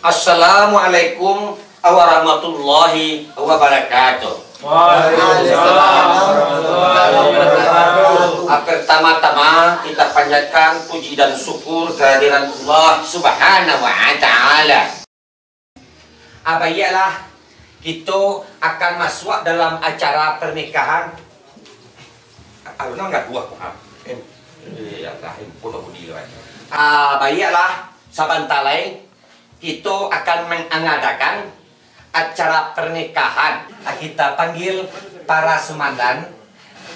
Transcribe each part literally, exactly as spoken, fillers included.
Assalamualaikum warahmatullahi wabarakatuh. Waalaikumsalam warahmatullahi wabarakatuh. Ah, pertama-tama, kita panjatkan puji dan syukur kehadiran Allah Subhanahu wa Ta'ala. Ah, baiaklah, kito akan masuak dalam acara pernikahan. Ah, ulang lah buah, ah. Eh, eh, alah, eh, pun aku di luar. Ah, baiaklah, sabanta lai kito akan mangadakan acara pernikahan. Ah, kita panggil para sumandan.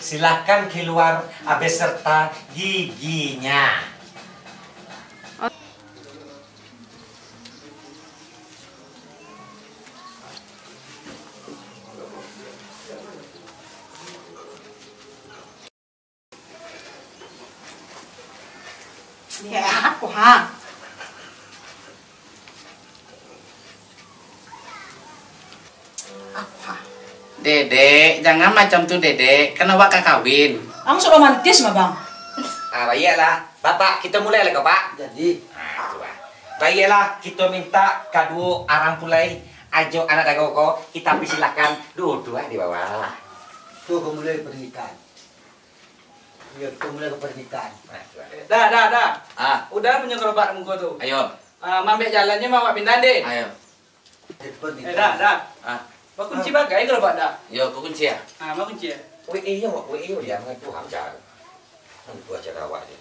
Silakan keluar, ah, beserta giginya. Ya, aku, ha. Apa? Dedek, jangan macam tu, Dedek. Kan awak ka kawin. Ang so romantis mah, Bang. Ah, baiaklah. Bapak, kita mulai lah ko, Pak. Jadi. Ah, tu, Pak. Baiaklah, kita minta kaduo arang pulai, ajo anak daro ko, kita persilakan duduak di bawah. Tu ko mulai pernikahan. Iyo, tu mulai ka pernikahan. Ah, tu, Pak. Dah, dah, dah. Ah. Udah punyo gerobak muko tu. Ayo. Ah, maambiak jalannyo mah awak pindah, deh. Ayo. Eh, dah, dah. Ah. Bakunci bagai gerobak dah. Yo, bakunci, ah. Ah, bakunci, ah. Weh, iyo, weh, iyo, dia mangadu harga. Mangadu aja dah awak je.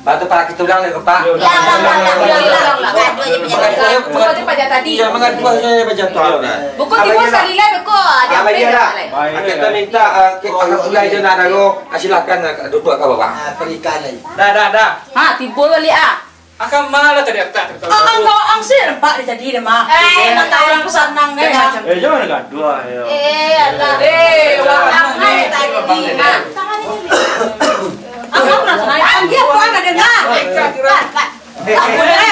Bantu Pak, kita ulang lagi, Pak. Ulang, ulang, ulang, ulang, ulang, ulang. Mangadu aja, mangadu aja. Mangadu aja, Pak, dah tadi. Iyo, mangadu aja, Pak, jatuah. Buku timbul sakali lai, buku. Ah, jangan lagi dah. Ah, kita minta, ah, ke, oh, ah, pulai je nak dulu. Ah, silakan, ah, duduk ka bawah. Ah, berikan lagi. Dah, dah, dah. Ha, timbul balik, ah. Akan malah tadi aku tak tahu. Ang, ang, ang sih rempak dia jadi deh, mah. Eh, mata orang ku sanang deh, macam. Eh, jangan gaduh, ayo. Eh, alah. Eh, orang ni tadi, ah. Ang, ang nak sanang. Ang dia apa nak dengar? Eh,